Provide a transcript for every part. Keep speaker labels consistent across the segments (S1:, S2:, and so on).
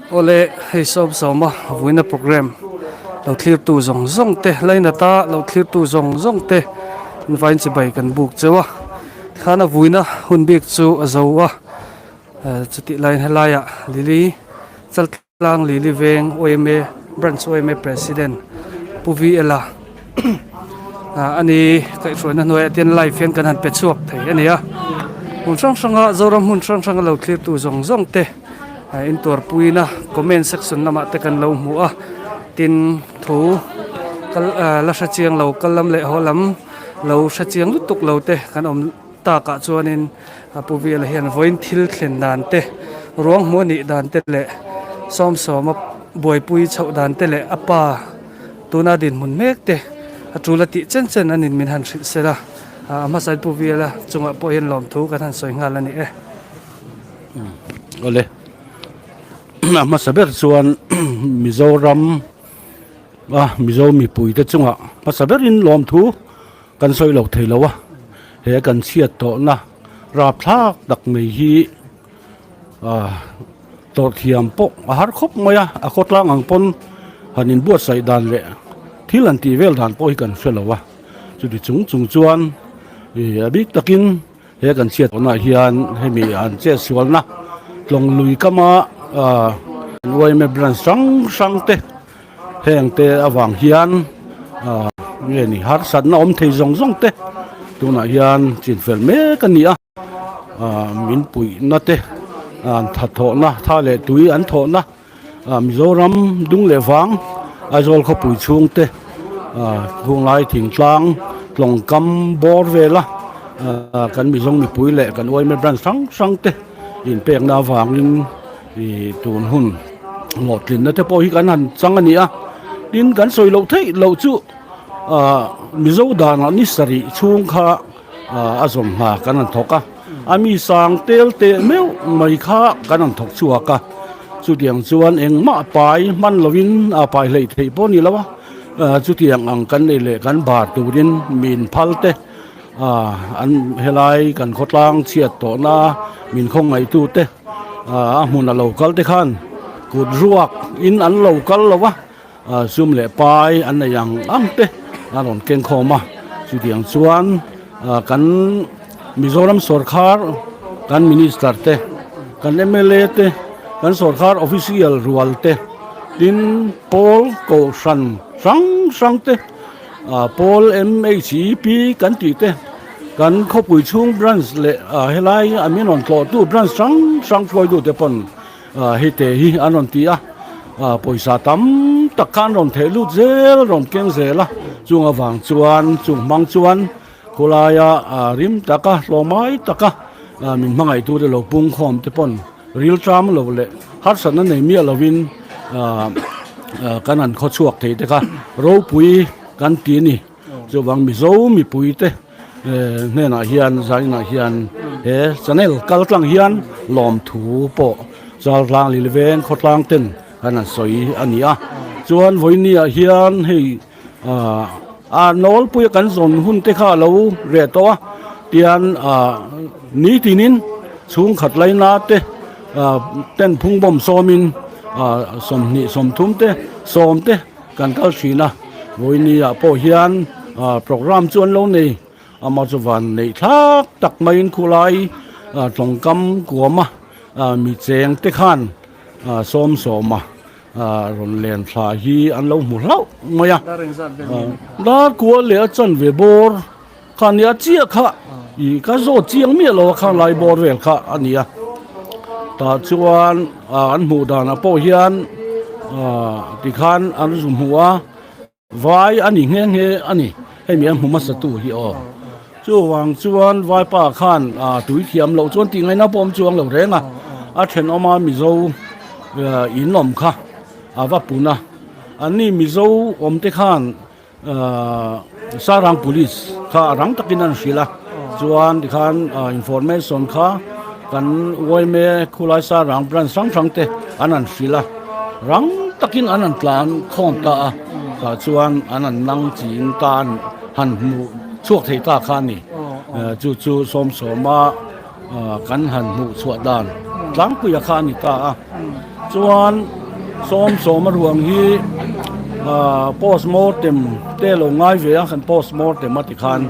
S1: Awle, hei sawm sawma vuina programme lo thlirtu zawng zawng te, lainata lo thlirtu zawng zawng te invain chibai kan buk cheu a, tikhan a vuina hun bik chu a zo a, chutih laiin helaiah Lily Chaltlang Lily Veng yma Branch yma President Pu VL a ani kaihhruaina hnuaiah te hian live hian kan han pe chhuak thei a ni a, hmun hrang hranga Zoram hmun hrang hranga lo thlirtu zawng zawng te. Intuarpuina comment section lamah te kan lo hmu a, tin thu kal la hre chiang lo kal lam leh haw lam lo hre chiang lutuk lo te kan awm takah chuanin Pu Vela hian vawiin thil thlen dan te ruang hmuh a nih dan te leh sawmsawma buaipui chhoh dan te leh a pa tuna dinhmun mek te a tul a tih chen chen anin min han hrilh sela a hmasain Pu Vela chungah pawh hian lawmthu kan han sawi nghal a ni e.
S2: Awle a hmasa ber chuan Mizoram a Mizo mipui te chungah hmasa berin lawmthu kan sawi lo thei lo a, he kan chhiat tawhna rapthlak tak mai hi ah tawrh thiam pawh a har khawp mai a, a khawtlang ang pawn han inbuatsaih dan leh thil han tih vel dan pawh hi kan hre lo a, chuti chung chung chuan ih a bik takin. He kan chhiat tawhnaah hian hemi an chet sualna tlawng lui kama ah yma branch hrang hrang te heng te avang hian ah nge ni harsatna awm thei zawng zawng te tunah hian chinfel mek a ni a ah min puihna te an thathawhna tha leh tui an thawhna ah Mizoram dung leh vang Aizawl khawpui chhung te ah khunglai thingtlang tlawng kam bawr vela ah kan Mizo mipui leh kan yma branch hrang hrang te inpekna avangin ih tun hun hlawhtlinna te pawh hi kan han chang a ni a tin kan sawi loh theih loh chu ah Mizo danah ni sarih chhung kha ah a zawm hna kan han thawk a. A mi sang tel teh meuh mai kha kan han thawk chhuak a, chutiang chuan engmah pai hman lovin a pai hleih theih pawh a ni lo a, chutiang ang kan nei leh kan bar turin min phal te an helai kan khawtlang chhiat tawhna min khawngaihtu te a hmun a lo kal te khan kut ruak in an lo kal lo va. Sum leh pai an nei ang ang te a rawn keng khawm a, chutiang chuan kan Mizoram sawrkhar kan minister te, kan mla te, kan sawrkhar official rual te, tin pawl kohhran hrang hrang te, pawl MHEP kan tih te, kan khawpui chhung branch leh helai a min rawn tlawhtu branch hrang hrang hruaitute pawn Hei te hi an rawn ti a, pawisa tam tak kha an rawn theh lut zel rawn keng zel a, chung avang chuan chung hmang chuan khawlaia rim taka hlawmai taka min hmangaihtu te lo pung khawm te pawn ril tram lo leh harsatna nei miah lovin kan han khaw chhuak thei te kha ropui kan ti a ni. Chuvang Mizo mipui te hnenah hian zaninah hian he channel kal tlang hian lawmthu pawh Chaltlang Liliveng khawtlang ten kan han sawi a ni a. Chuan vawinia hian hei a nawlpuia kan zawn hun te kha a lo reh tawh a, tian nitinin chhungkhat laina te ten phungbawm sawmin 20 30 te 10 te Kan kal thin a, vawinia pawh hian programme chu an lo nei, amah chu van neih thlak tak maiin khulai tawngkam kuama mi cheng te khan sawm sawma rawn len thla hi an lo hmu hlauh mai a, dar kua leh a chanve bawr kha a nia chiah kha ih ka zawt chiang miah lo a khang lai bawr vel kha a ni a tah chuan an hmuh danah pawh hian tikhan an zu hmu a vai a ni nghe nghe a ni hemi an hmu hmasa tu hi aw chuvang chuan vaipa khan tui thiam loh chuan tih ngaihna pawh awm chuang lo reng a a thenawma mizo in awm kha a va pun a anni mizo awm te khan Sarang Police kha a rang takin an hrilh a, chuan tikhan information kha kan yma khulai Sarang branch hrang hrang te an han hrilh a, rang takin an han tlan khawm ta a, tah chuan an han nang ching ta an han hmuh chhuak thei ta kha a ni. Chu chu sawmsawma kan han hmuh chhuah dan tlangpuia kha a ni ta a. Chuan sawmsawma ruang hi post mortem te lo ngai ve a kan post mortem a tikhan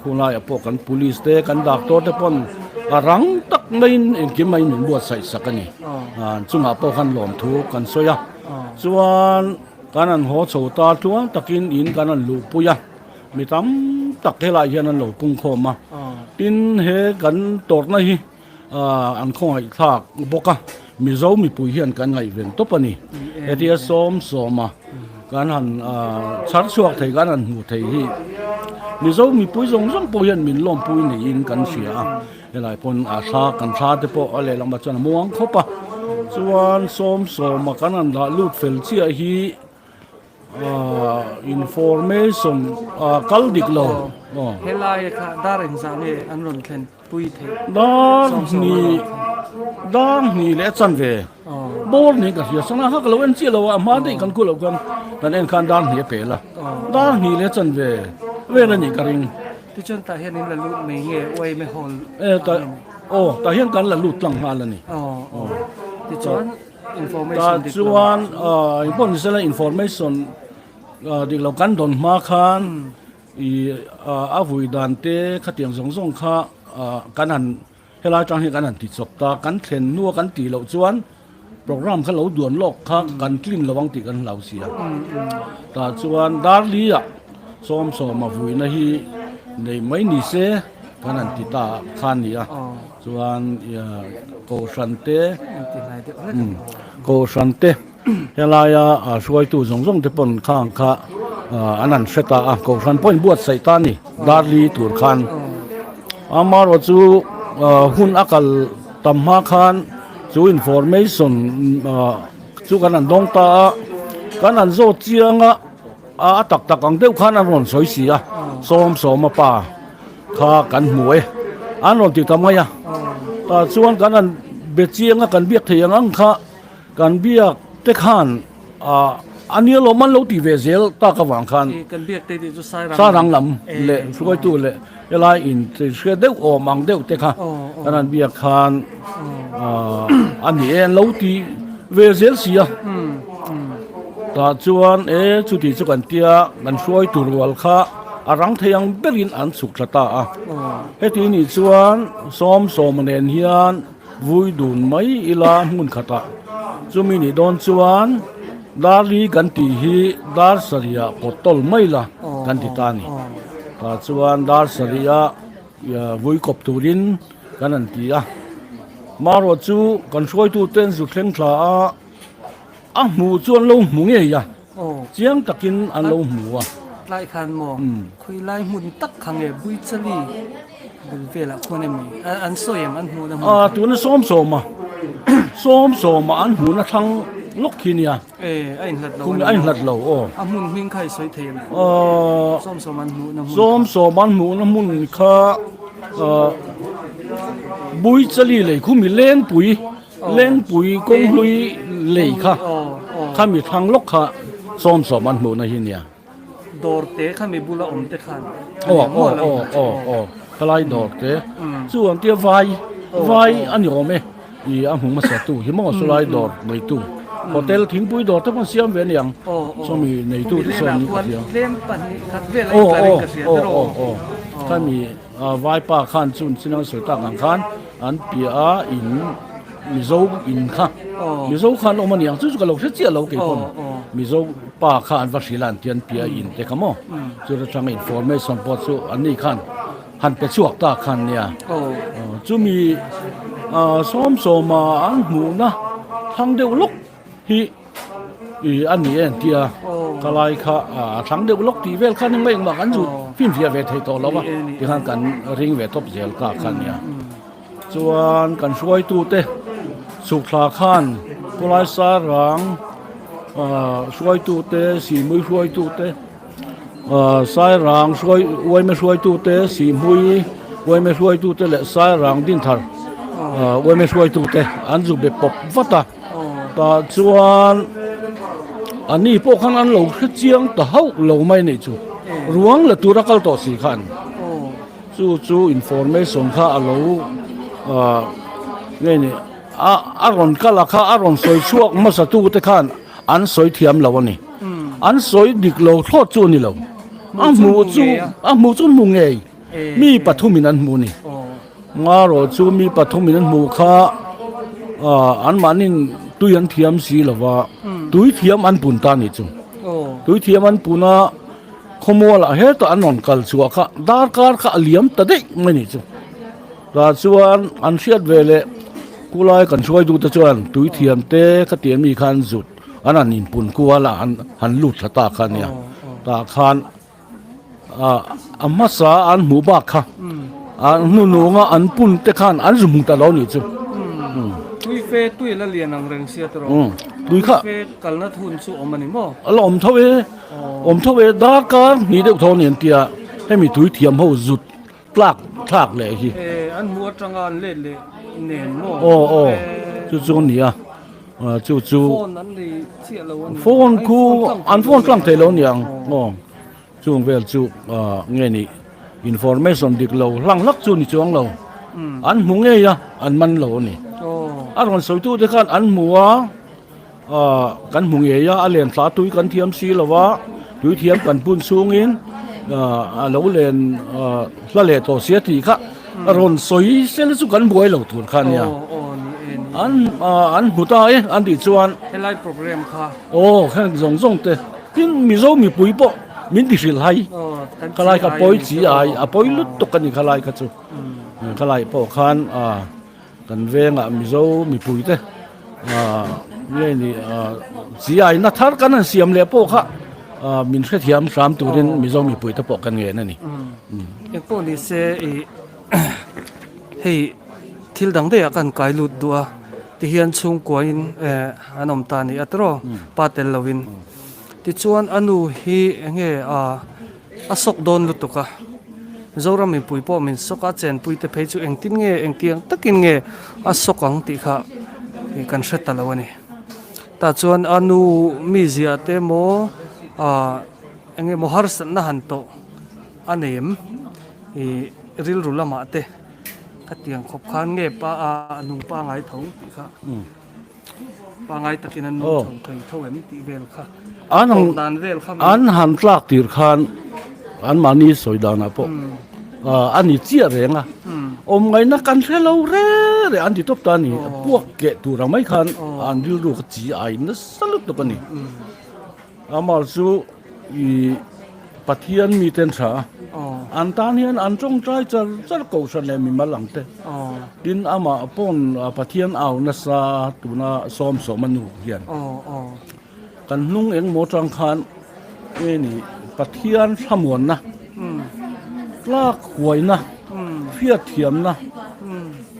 S2: khulaiah pawh kan police te kan doctor te pawn a rang tak maiin engkim maiin min buatsaih sak a ni. Chungah pawh khan lawmthu kan sawi a chuan kan han haw chho ta tluang takin in kan han luhpui a. Mi tam tak helaiah hian an lo pung khawm a, tin he kan tawrhna hi an khawngaih thlak bawk a, Mizo mipui hian kan ngaihven tawp a ni. Hetia sawm sawma kan han chhar chhuak thei kan han hmuh thei hi Mizo mipui zawng zawng pawh hian min lawmpui niin kan hria a, helai pawn a thla kan thla te pawh a lehlamah chuan a muang khawp a, chuan sawm sawma kan han dah lut fel chiah hi. Information kal dik lo.
S1: Helai kha dar engzah nge an rawn thlen pui theih?
S2: Dar hnih dar hnih leh a chan ve. Bawr hnih ka hria sangha kha ka lo en chiah lo a, a hma daih kan khuh loh khan kan en khan dar hnih a pel a. Dar hnih leh a chan ve vel a nih ka ring.
S1: Tichuan tah hian in la lut mai nge Uaime Hall?
S2: Aw tah hian kan la lut tlang nghal a ni.
S1: Tichuan.
S2: Tah chuan engpawh ni sela information dik lo kan dawn hma khan ih a vui dan te khatiang zawng zawng kha kan han helai atang hian kan han ti chawp ta kan thlen hnua kan tih loh chuan program kha lo duan lawk kha kan tlin lo ang tih kan hlau si a tah chuan darli ah sawmsawma vuina hi nei mai ni se kan han ti ta kha a ni a. Chuan Kohhran te Kohhran te helaia hruaitu zawng zawng te pawn khang kha an han hre ta a, Kohhran pawhin buatsaih ta a ni darli tur khan. Amaherawh chu hun a kal tam hma khan chu information chu kan han dawng ta a, kan han zawt chiang a, a tak tak ang deuh khan an rawn sawi si a, sawm sawma pa. Kha kan hmu e, an rawn ti ta mai a, tah chuan kan han be chiang a, kan biak thei ang ang kha kan biak te khan ah a nia lawm an lo ti ve zel tak avang khan Sairang lam leh hruaitu leh helai in hriat deuh awm ang deuh te kha kan han biak khan ah a ni e an lo ti ve zel si a, tah chuan e chuti chu kan tia kan hruaitu rual kha. A rang thei ang berin an chhuk thla ta a. Heti nih chuan sawm sawma nen hian vui dun mai ila hmun khatah chumi nih dawn chuan darli kan tih hi dar sarihah pawt tawl mai la kan ti ta a ni. Tah chuan dar sarihah vui kawp turin kan han ti a. Marawh chu kan hruaitute an zu thleng thla a, a hmuh chu an lo hmu ngei a. Chiang takin an lo hmu a.
S1: Tlai khan maw khawi lai hmun tak kha nge Buichali bul velah khuan em ni an sawi em an hmuhna hmun
S2: kha. Tuna sawm sawma sawm sawma an hmuhna thlang lawk khi nia.
S1: E a inhlat lo
S2: a inhlat lo aw.
S1: A hmun hming kha i sawi thei em? Sawm sawma an hmuhna hmun
S2: kha. Sawm sawma an hmuhna hmun kha Buichali lei khu mi Lengpui Lengpui kawnghlui lei kha khami thlang lawk kha sawm sawm an hmuhna hi nia.
S1: Dawr te khami bula awm te khan.
S2: Aw aw aw aw aw khalai dawr te chu an tia vai vai a ni awm e i a hmu hmasa tu hi maw sawlai dawr neitu hotel thingpui dawr te pawh an siam ve a niang sawmi neitu te sawn ni ka hria aw aw aw aw aw khami Vaipa khan chun chinang sawi tak ang khan an piah a in Mizo in kha Mizo khan awm a ni ang chu chu ka lo hre chiah lo kei pawn Mizo pa kha an va hrilh a an ti an piah a in te kha maw chu atanga information pawh chu an ni khan han pe chhuak ta khan nia chumi sawm sawma an hmuhna thlang deuh lawk hi ih a ni e an tia ka lai kha a thlang deuh lawk tih vel khan engmah engmah kan zut finfiah ve thei tawh lo a tikhan kan ring ve tawp zel ka kha nia chuan kan hruaitu te chhuk thla khan khawlai sarang ah hruaitu te sihmui hruaitu te ah sairang hruai uaime hruaitu te sihmui uaime hruaitu te leh sairang dinthar ah uaime hruaitu te an zuk be pawp vat a. Tah chuan a ni pawh khan an lo hre chiang ta hauh lo mai a nih chu. Ruang la tura kal tawh si khan chu chu information kha a lo ah nge ni. A a rawn kal a kha a rawn sawi chhuak hmasa tu te khan an sawi thiam lo a ni. An sawi dik lo thlawt chu a ni lo. A hmuh chu a hmuh chu hmu ngei mi pathumin an hmu a ni. Ngarawh chu mi pathumin an hmuh kha anmahniin tui an thiam si lo va, tui thiam an pun ta a nih chu. Tui thiam an pun a, khawmualah hetah an rawn kal chhuah kha darkar kha a liam ta daih mai a nih chu. Tah chuan an hriat ve leh khulai kan hruaitute chuan tui thiam te khatiang mi khan zut an han inpun kual a, an han lut thla ta kha a nia. Tah khan ah a hmasa an hmuh bak kha an hnununga an pun te khan an zu hmu ta lo nih chu.
S1: Tui fe tui la lian ang reng sia tawh.
S2: Tui kha
S1: fe kalna thun chu awm a ni maw?
S2: A la awm tho e, awm tho e darkar hnih deuh tho a ni an tia hemi tui thiam ho zut Tlak thlak leh hi.
S1: E an hmuh atanga an let leh nen maw?
S2: Aw aw chu chu a ni a chu chu.
S1: Phone an nei chiah lo a ni.
S2: Phone khu an phone tlang thei lo a ni ang aw chung vel chu nge ni information dik lo hlang hlak chu ni chuang lo an hmu ngei a an man lo a ni. A rawn sawi tu te khan an hmu a. Aaa kan hmu ngei a, a len thla tui kan thiam si lo va, tui thiam kan bun chhungin aaa a lo len aaa hla leh tawh sia tih kha a rawn sawi sel chu kan buai lo tur kha a nia. An aaa an hmu ta e an tih chuan.
S1: Helai program kha.
S2: Aw heng zawng zawng te tin Mizo mipui pawh min ti hrilh hai khalai kha pawi chi ai a pawi lutuk a ni khalai kha chu khalai pawh khan aaa. Kan vengah Mizo mipuite nge ni chi aina thar kan han siam leh pawh kha min hrethiam hram turin Mizo mipuite pawh kan ngen a ni.
S1: Eng pawh ni se ih hei thil dang daih ah kan kai lut duh a tihian chhungkuain an awm ta a ni a tiraw pa tel lovin tichuan a nu hi eng nge a sawk dawn lutuk a. Zoram mipui pawh min sawk a, chenpui te phei chu engtin nge engtiang takin nge a sawk ang tih kha kan hre ta lo a ni. Tah chuan a nu mi ziah te emaw ah eng emaw harsatna han tawh a nei em ih rilru lamah te khatiang khawp khan nge pa a nung pangai tho tih kha. Pangai takin an nung chho thei tho em tih vel kha.
S2: An
S1: Tawk dan vel kha.
S2: An han tlak tir khan an mahni sawi danah pawh a ni chiah reng a. Awm ngaihna kan hre lo re re an ti tawp ta a ni. Puak keh tur ang mai khan an rilru kha chi ai nasa lutuk a ni. Amah chu ih Pathian miten tha a, an tan hian an tawngtai char char kohhran leh mimal ang te. Tin amah pawn Pathian au nasa tuna sawmsawma nu hian kan hnung engmaw tang khan nge ni Pathian thlamuanna, tlak huaina, hriatthiamna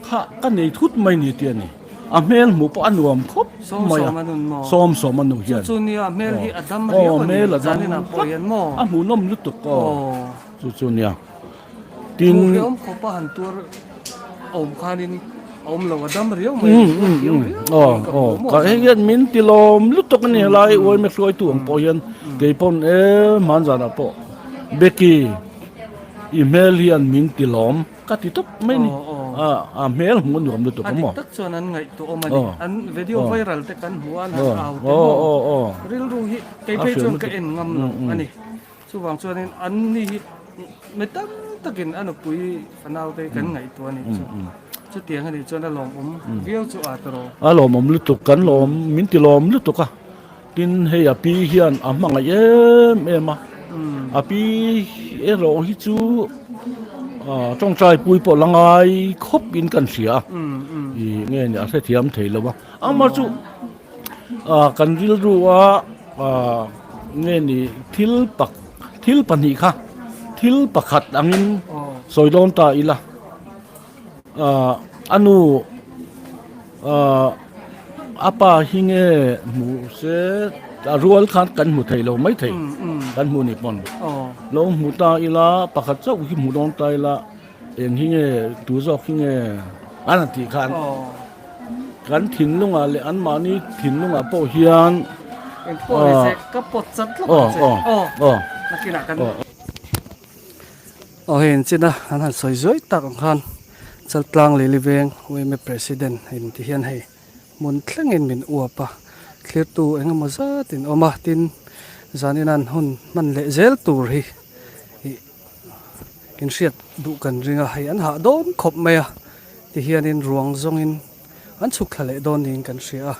S2: kha ka nei thut mai ni tih a ni. A hmel hmuh pawh a nuam khawp mai a, sawm sawm a nu hian.
S1: Chu chu nia a hmel hi a dam riau a ni, zanin ah pawh hian maw?
S2: A hmuhnawm lutuk aw, chu chu nia. Tin.
S1: Hmuh riau khawp a han tuar awm khanin a awm lo, a dam riau mai a ni, a thiam riau mai ka hmu maw?
S2: Ka hei hian min ti lawm lutuk a ni helai uaime hruaitu ang pawh hian kei pawn e hmanzanah pawh Becky i hmel hian min ti lawm. Ka ti tawp mai ni. A hmel hmuh nuam lutuk a maw?
S1: A dik tak chuan an ngaihtuah awm a ni. An video viral te kan hmu a, an han au te maw? Rilru hi kei phei chuan ka en ngam lo a ni. Chuvang chuanin an ni hi mi tam takin a nupui fanau te hi kan ngaihtuah a nih chu. Chutiang a nih chuan a lawmawm viau chu a tawrh.
S2: A lawmawm lutuk, kan lawm, min ti lawm lutuk a. Tin, hei a pi hian a hmangaih em em a, a pi erawh hi chu tawngtai pui pawh la ngai khawp in kan hria a, ih nge ni a hrethiam thei lo a, amah chu kan rilru a nge ni thil pak thil pahnih kha thil pakhat angin sawi dawn ta ila. A nu a pa hi nge hmu se a rual khan kan hmu thei lo mai thei kan hmu ni pawn lo hmu ta ila pakhat chauh hi hmu dawn ta ila eng hi nge tu zawk hi nge an han tih khan kan thinlungah leh anmahni thinlungah pawh hian
S1: Aw hei an chin a an han sawi zuai tak ang khan. Chaltlang Lili Veng yma President in ti hian hei hmun thlengin min uap a, thlirtu eng emaw zat in awm a, tin zanin an hun hman leh zel tur hi ih inhriat duh kan ring a, hei an hah dawn khawp mai a ti hianin ruang zawngin an chhuk thla leh dawn niin kan hria a,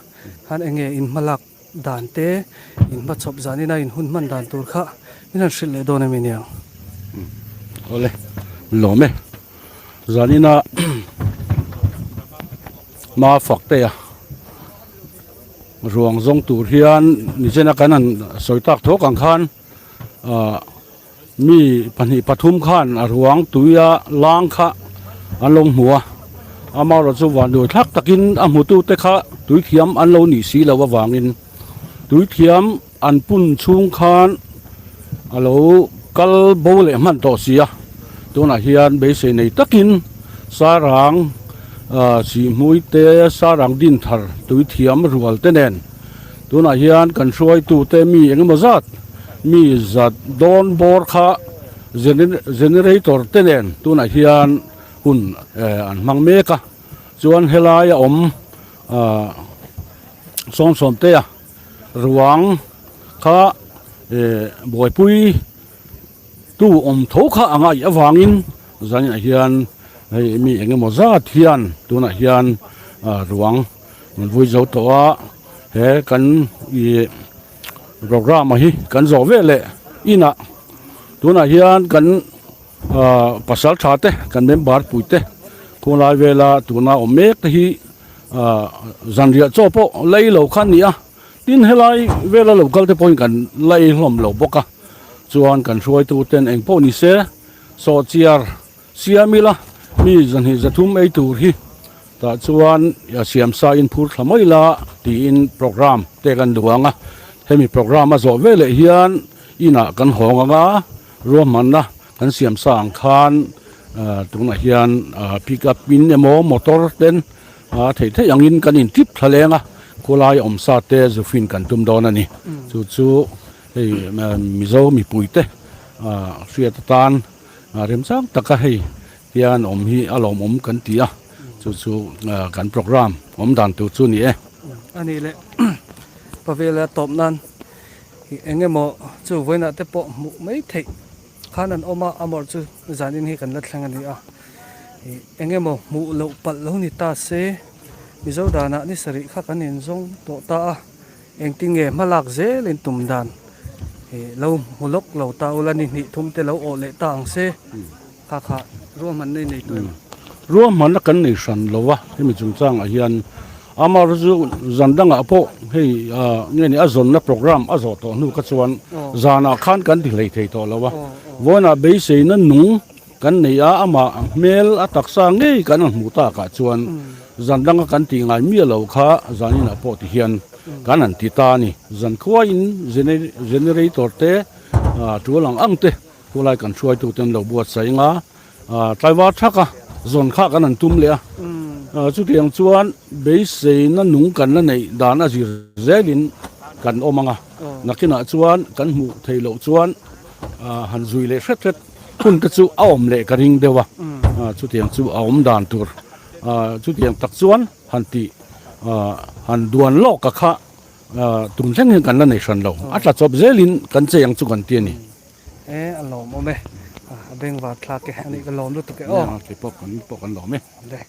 S1: khan eng nge in hmalak dan te in hmachhawp zanin a in hun hman dan tur kha min han hrilh leh dawn em iniang.
S2: Awle lawm e zanin a hma fak te a ruang zawng tur hian nichina kan han sawi tak thawk ang khan ah Mi pahnih pathum khan a ruang tuia lang kha an lo hmu a, amaherawh chu vanduai thlak takin a hmutute kha tuithiam an lo nih si loh avangin tuithiam an pun chhung khan a lo kal bo leh hman tawh si a, tunah hian beisei nei takin sarang sihhmui te sarang dinthar tuithiam rual te nen Tunah hian kan hruaitute mi engemaw zat mi zat dawn bawr kha generator te nen tunah hian hun an hmang mek a, chuan helai a awm sawmsawm te a ruang kha buaipui tu awm tho kha a ngaih avangin zaninah hian hei mi engemaw zat hian tunah hian ruang An vui zo tawh a, he kan ih program a hi kan zawh ve leh inah tunah hian kan ah pasal tha te kan member pui te khawlai vela tuna awm mek te hi ah zanriah chaw pawh la ei lo kha a ni a, tin helai vela lo kal te pawhin kan la ei hlawm lo bawk a, chuan kan hruaitu ten eng pawh ni se sawhchiar siam ila mi zahnih zathum ei tur hi. Tah chuan siam sa in phur thla mai la tiin program te kan duh ang a, hemi program a zawh veleh hian inah kan hawng ang a, ruahmanna kan siam sa ang khan tunah hian pick up in emaw motor ten a theih theih angin kan in tip thla leng a, khawlai awm sa te zufin kan tum dawn a ni. Chu chu hei Mizo mipui te hriat atan remchang taka hei Hian awm hi a lawmawm kan ti a, chu chu kan program awm dan tur chu ni e.
S1: A nih leh Pavela tawp nan eng emaw chu vawiinah te pawh hmuh mai theih khan an awm a, amawrh chu zanin hi kan la thleng a ni a, eng emaw hmuh loh palh lo ni ta se Mizo danah ni sarih kha kan inzawng tawh ta a. Engtin nge hmalak zelin tum dan lo hmu lawk lo ta ula ni hnih thum te lo awh leh ta ang se kha kha ruahmanna i nei tawh em?
S2: Ruahmanna kan nei hran lo a, hemi chungchangah hian amah chu zan dangah pawh hei nge ni a zawnna program a zawh tawh hnu kha chuan zanah khan kan ti hlei thei tawh lo a, vawiinah beiseina nung kan nei a, amah hmel a taksa ngei kan han hmuh takah chuan zan danga kan tih ngai miah lo kha zaninah pawh ti hian kan han ti ta a ni. Zan khuaiin generator te tul ang ang te khulai kan hruaitu ten lo buatsaih anga tlaivar thaka zawn kha kan han tum leh a, chutiang chuan beiseina nung kan la neih dan a zir zelin kan awm ang a, nakinah chuan kan hmuh theih loh chuan han zui leh hret hret. Hun te chu a awm leh ka ring deuh a, chutiang chu a awm dan tur chutiang tak chuan han tih han duan lawk a kha tun thleng hian kan la nei hran lo, a tla chawp zelin kan chei ang chu kan ti a ni.
S1: E a lawm awm e, a bengvar thlak e, a nih ka lawm lutuk e aw.
S2: Kei pawh kan pawh kan lawm e.
S1: Le.